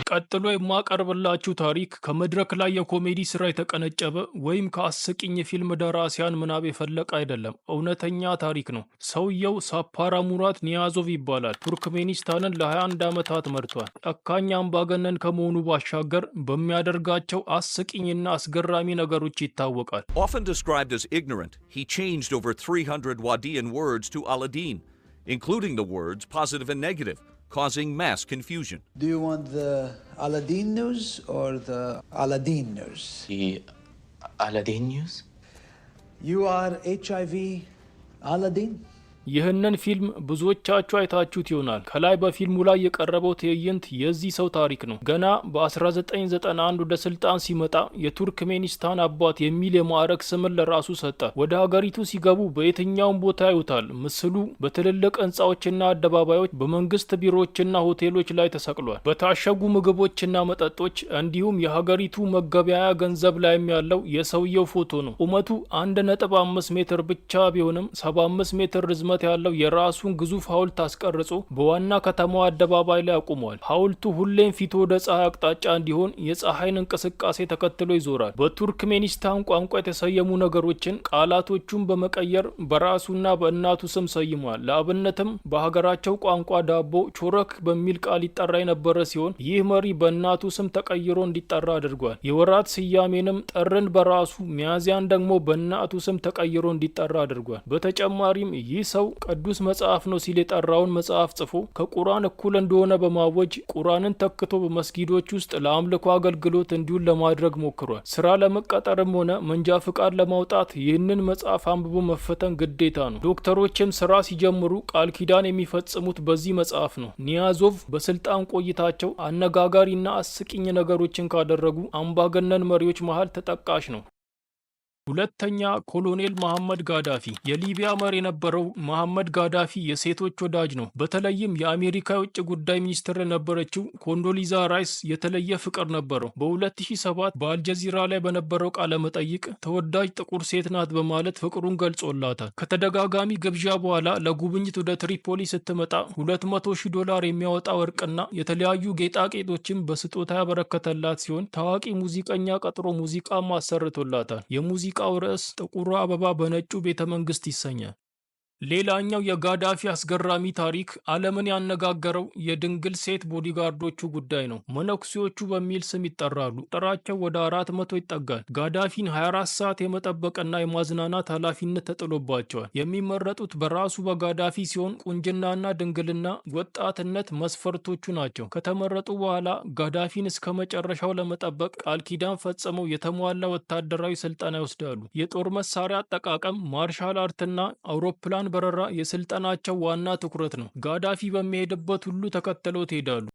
ቀጥሎ የማቀርብላችሁ ታሪክ ከመድረክ ላይ የኮሜዲ ስራ የተቀነጨበ ወይም ከአስቂኝ የፊልም ደራሲያን ምናብ የፈለቀ አይደለም። እውነተኛ ታሪክ ነው። ሰውየው ሳፓራሙራት ኒያዞቭ ይባላል። ቱርክሜኒስታንን ለ21 ዓመታት መርቷል። ጨካኝ አምባገነን ከመሆኑ ባሻገር በሚያደርጋቸው አስቂኝና አስገራሚ ነገሮች ይታወቃል። Often described as ignorant, he changed over 300 Wadian words to Aladdin, including the words positive and negative, causing mass confusion. Do you want the Aladdin news or the Aladdin news? The Aladdin news? You are HIV Aladdin? ይህንን ፊልም ብዙዎቻችሁ አይታችሁት ይሆናል። ከላይ በፊልሙ ላይ የቀረበው ትዕይንት የዚህ ሰው ታሪክ ነው። ገና በ1991 ወደ ስልጣን ሲመጣ የቱርክሜኒስታን አባት የሚል የማዕረግ ስምን ለራሱ ሰጠ። ወደ ሀገሪቱ ሲገቡ በየትኛውም ቦታ ያዩታል። ምስሉ በትልልቅ ህንፃዎችና አደባባዮች፣ በመንግስት ቢሮዎችና ሆቴሎች ላይ ተሰቅሏል። በታሸጉ ምግቦችና መጠጦች እንዲሁም የሀገሪቱ መገበያያ ገንዘብ ላይም ያለው የሰውየው ፎቶ ነው። ቁመቱ 1.5 ሜትር ብቻ ቢሆንም 75 ሜትር ርዝመት ያለው የራሱን ግዙፍ ሐውልት አስቀርጾ በዋና ከተማዋ አደባባይ ላይ አቁሟል። ሐውልቱ ሁሌም ፊቱ ወደ ፀሐይ አቅጣጫ እንዲሆን የፀሐይን እንቅስቃሴ ተከትሎ ይዞራል። በቱርክሜኒስታን ቋንቋ የተሰየሙ ነገሮችን ቃላቶቹን በመቀየር በራሱና በእናቱ ስም ሰይሟል። ለአብነትም በሀገራቸው ቋንቋ ዳቦ ቾረክ በሚል ቃል ይጠራ የነበረ ሲሆን ይህ መሪ በእናቱ ስም ተቀይሮ እንዲጠራ አድርጓል። የወራት ስያሜንም ጥርን በራሱ፣ ሚያዝያን ደግሞ በእናቱ ስም ተቀይሮ እንዲጠራ አድርጓል። በተጨማሪም ይህ ሰው ቅዱስ መጽሐፍ ነው ሲል የጠራውን መጽሐፍ ጽፎ ከቁርአን እኩል እንደሆነ በማወጅ ቁርአንን ተክቶ በመስጊዶች ውስጥ ለአምልኮ አገልግሎት እንዲውል ለማድረግ ሞክሯል። ስራ ለመቀጠርም ሆነ መንጃ ፍቃድ ለማውጣት ይህንን መጽሐፍ አንብቦ መፈተን ግዴታ ነው። ዶክተሮችም ስራ ሲጀምሩ ቃል ኪዳን የሚፈጽሙት በዚህ መጽሐፍ ነው። ኒያዞቭ በስልጣን ቆይታቸው አነጋጋሪና አስቂኝ ነገሮችን ካደረጉ አምባገነን መሪዎች መሃል ተጠቃሽ ነው። ሁለተኛ፣ ኮሎኔል መሐመድ ጋዳፊ። የሊቢያ መሪ የነበረው መሐመድ ጋዳፊ የሴቶች ወዳጅ ነው። በተለይም የአሜሪካ የውጭ ጉዳይ ሚኒስትር ለነበረችው ኮንዶሊዛ ራይስ የተለየ ፍቅር ነበረው። በ2007 በአልጀዚራ ላይ በነበረው ቃለ መጠይቅ ተወዳጅ ጥቁር ሴት ናት በማለት ፍቅሩን ገልጾላታል። ከተደጋጋሚ ግብዣ በኋላ ለጉብኝት ወደ ትሪፖሊ ስትመጣ 200 ሺህ ዶላር የሚያወጣ ወርቅና የተለያዩ ጌጣጌጦችን በስጦታ ያበረከተላት ሲሆን ታዋቂ ሙዚቀኛ ቀጥሮ ሙዚቃም አሰርቶላታል። የሙዚቃው ርዕስ ጥቁሯ አበባ በነጩ ቤተ መንግስት ይሰኛል። ሌላኛው የጋዳፊ አስገራሚ ታሪክ ዓለምን ያነጋገረው የድንግል ሴት ቦዲጋርዶቹ ጉዳይ ነው። መነኩሴዎቹ በሚል ስም ይጠራሉ። ቁጥራቸው ወደ 400 ይጠጋል። ጋዳፊን 24 ሰዓት የመጠበቅና የማዝናናት ኃላፊነት ተጥሎባቸዋል። የሚመረጡት በራሱ በጋዳፊ ሲሆን ቁንጅናና ድንግልና፣ ወጣትነት መስፈርቶቹ ናቸው። ከተመረጡ በኋላ ጋዳፊን እስከ መጨረሻው ለመጠበቅ ቃል ኪዳን ፈጽመው የተሟላ ወታደራዊ ስልጠና ይወስዳሉ። የጦር መሳሪያ አጠቃቀም፣ ማርሻል አርትና አውሮፕላን በረራ የስልጠናቸው ዋና ትኩረት ነው። ጋዳፊ በሚሄድበት ሁሉ ተከትለውት ይሄዳሉ።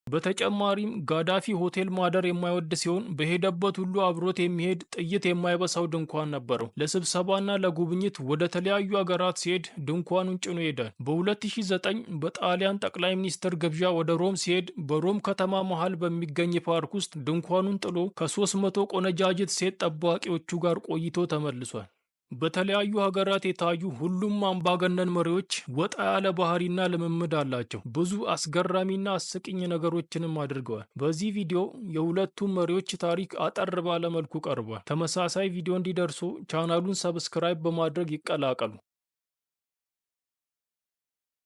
በተጨማሪም ጋዳፊ ሆቴል ማደር የማይወድ ሲሆን በሄደበት ሁሉ አብሮት የሚሄድ ጥይት የማይበሳው ድንኳን ነበረው። ለስብሰባና ለጉብኝት ወደ ተለያዩ ሀገራት ሲሄድ ድንኳኑን ጭኖ ይሄዳል። በ2009 በጣሊያን ጠቅላይ ሚኒስትር ግብዣ ወደ ሮም ሲሄድ በሮም ከተማ መሃል በሚገኝ ፓርክ ውስጥ ድንኳኑን ጥሎ ከ300 ቆነጃጅት ሴት ጠባቂዎቹ ጋር ቆይቶ ተመልሷል። በተለያዩ ሀገራት የታዩ ሁሉም አምባገነን መሪዎች ወጣ ያለ ባህሪና ልምምድ አላቸው። ብዙ አስገራሚና አስቂኝ ነገሮችንም አድርገዋል። በዚህ ቪዲዮ የሁለቱም መሪዎች ታሪክ አጠር ባለ መልኩ ቀርቧል። ተመሳሳይ ቪዲዮ እንዲደርስዎ ቻናሉን subscribe በማድረግ ይቀላቀሉ።